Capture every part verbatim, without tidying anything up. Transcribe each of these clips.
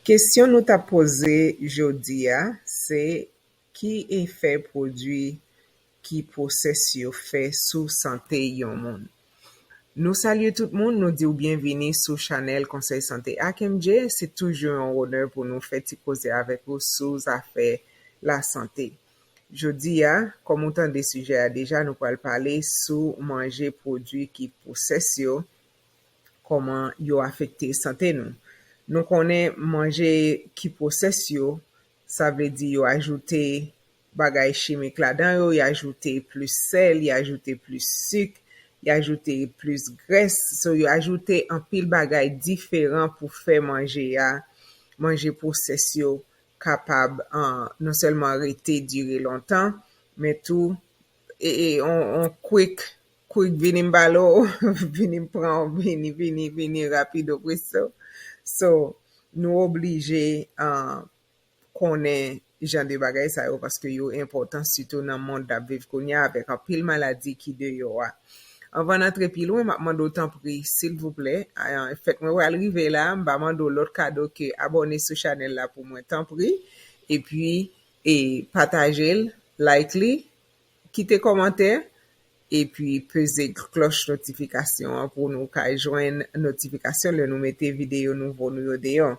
Kesyon nou t ap poze jodi a, se ki efè pwodui ki pwosese yo fè sou sante yon moun? Nou salye tout moun, nou di w byenvini sou chanèl Konsèy Sante ak M J. Se toujou yon onè pou nou fè ti koze avèk ou sou zafè lasante. Jodi a, kòm ou tande sijè a deja, nou pral pale sou manje pwodui ki pwosese yo, kòman yo afekte sante nou. Nou konnen manje ki pwosese yo, sa vle di yo ajoute bagay chimik ladan yo, y ajoute plis sèl, y ajoute plis sik, y ajoute plis grès. So, yo ajoute anpil bagay diferan pou fè manje a, manje pwosese yo kapab, ah, non sèlman rete dire lontan, men tou, e, e, on, on quick, quick vini m pale w, vini m pran w, vini, vini, vini rapido presto. So, nou oblije, ah, konnen jan de bagay sa yo, paske yo enpòtan, sitou nan mond n ap viv kounye a, avèk anpil maladi ki deyò a. Anvan n antre pi lwen, m ap mande w tanpri, silvouplè, ah, fèt mwen pral rive la, m va mande w lòt kado ke abòne sou chanèl la pou mwen, tanpri, epi, e pataje l, like li, kite kòmantè, epi peze klòch notifikasyon an pou nou ka jwenn notifikasyon lè nou mete videyo nouvo nou yo deyò.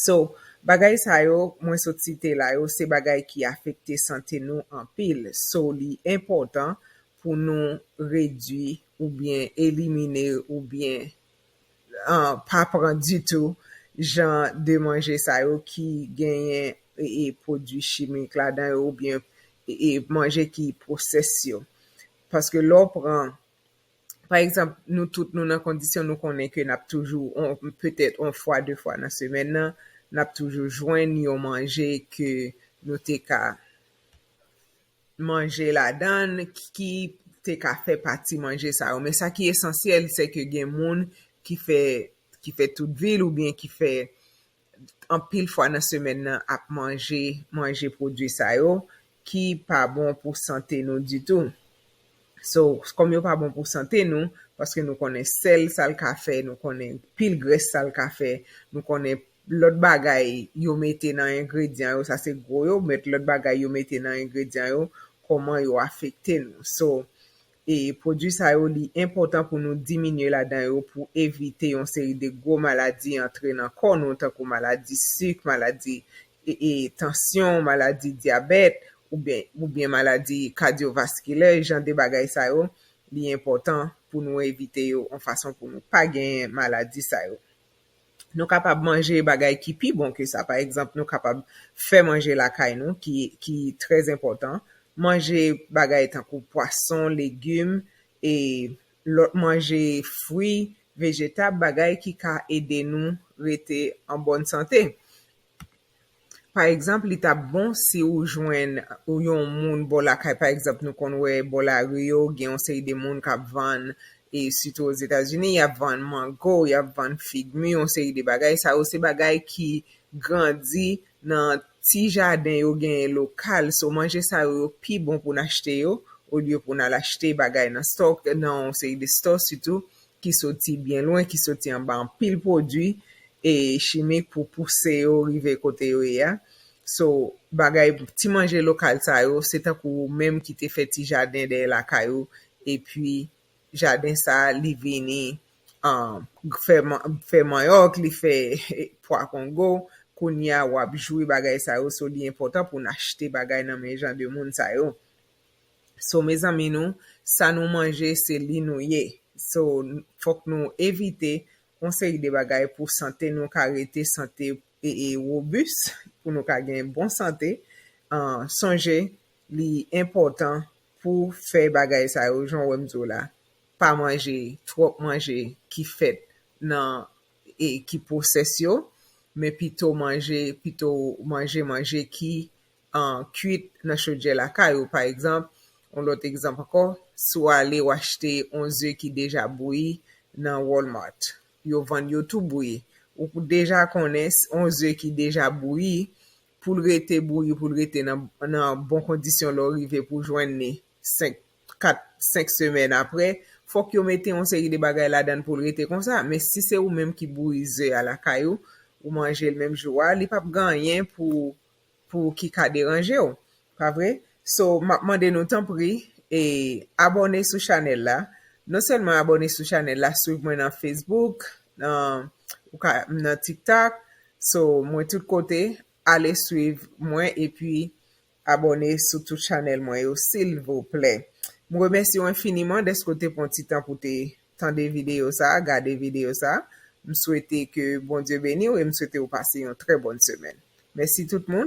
So, bagay sa yo, mwen sot site la yo, se bagay ki afekte sante nou anpil. So, li enpòtan pou nou redui oubyen elimine oubyen, ah, pa pran ditou jan de manje sa yo ki genyen, e, e, pwodui chimik ladan yo oubyen, e, e, manje ki pwosese yo. Paske lè w pran, pa egzanp, nou tout nou nan kondisyon nou konnen ke n ap toujou, on, petèt on fwa, de fwa nan semèn nan, n ap toujou jwenn yon manje ke nou te ka manje ladan l, ki te ka fè pati manje sa yo. Men sa ki esansyèl, se ke gen moun ki fè, ki fè tout vi l oubyen ki fè anpil fwa nan semèn nan ap manje, manje pwodui sa yo, ki pa bon pou sante nou ditou. So, kòm yo pa bon pou sante nou, paske nou konnen sèl sa l ka fè, nou konnen pil grès sa l ka fè, nou konnen lòt bagay yo mete nan engredyan yo, sa se gwo yo, men lòt bagay yo mete nan engredyan yo, kòman yo afekte nou. So, e pwodui sa yo, li enpòtan pou nou diminye ladan yo pou evite yon seri de gwo maladi antre nan kò nou, tankou maladi sik, maladi, e, e, tansyon, maladi dyabèt, oubyen, oubyen maladi kadyovaskilè, jan de bagay sa yo, li enpòtan pou nou evite yo, yon fason pou nou pa genyen maladi sa yo. Nou kapab manje bagay ki pi bon ke sa. Pa egzanp, nou kapab fè manje lakay nou, ki, ki trè enpòtan. Manje bagay tankou pwason, legim, e lòt manje fwi, vejetab, bagay ki ka ede nou rete an bòn sante. Pa egzanp, li t ap bon si ou jwenn ou yon moun bò lakay. Pa egzanp, nou konn wè bò lari yo, gen yon seri de moun k ap vann, e sitou Ozetazini, y ap vann mango, y ap vann fig mi, yon seri de bagay. Sa yo se bagay ki grandi nan ti jaden yo genyen lokal. So, manje sa yo, yo pi bon pou n achte yo, olye pou n al achte bagay nan stò, nan yon seri de stò sitou, ki soti byen lwen, ki soti anba anpil pwodui, e, chimik pou pouse yo rive kote yo ye a. So, bagay, ti manje lokal sa yo, se tankou ou menm ki te fè ti jaden dèyè lakay ou, epi jaden sa a, li vini, um, fè man-, fè manyòk, li fè pwa kongo, kounye a w ap jwi bagay sa yo, so li enpòtan pou n achte bagay nan men jan de moun sa yo. So, mezanmi nou, sa nou manje, se li nou ye. So, fòk nou evite yon seri de bagay pou sante nou ka rete sante e, e wobis, pou nou ka gen bon sante. Ah, sonje, li enpòtan pou fè bagay sa yo, jan w wè m di w la. Pa manje twòp manje ki fèt nan, e ki pwosese yo, men pito manje, pito manje manje ki, ah, kuit nan chodyè lakay ou. Pa egzanp, yon lòt egzanp ankò, si w ale w achte yon ze ki deja bouyi nan Walmart, yo vann yo tou bouyi. Ou deja konnen s-, yon ze ki deja bouyi, pou l rete bouyi, pou l rete nan, nan bon kondisyon lè w rive pou jwenn li senk, kat, senk semèn apre, fòk yo mete yon seri de bagay ladan l pou l rete konsa. Men si se ou menm ki bouyi ze a lakay ou, ou manje l menm jou a, li p ap gen anyen pou, pou ki ka deranje w. Pa vre? So, m ap mande nou tanpri, e, abòne sou chanèl la. Non sèlman abòne sou chanèl la, swiv mwen nan Facebook, nan, ou ka, nan TikTok. So, mwen tout kote, ale swiv mwen epi abòne sou tout chanèl mwen yo, silvouplè. M remèsye w enfiniman dèske w te pran ti tan pou te tande videyo sa, gade videyo sa. M swete ke Bondye beni w e m swete w pase yon trè bòn semèn. Mèsi tout moun.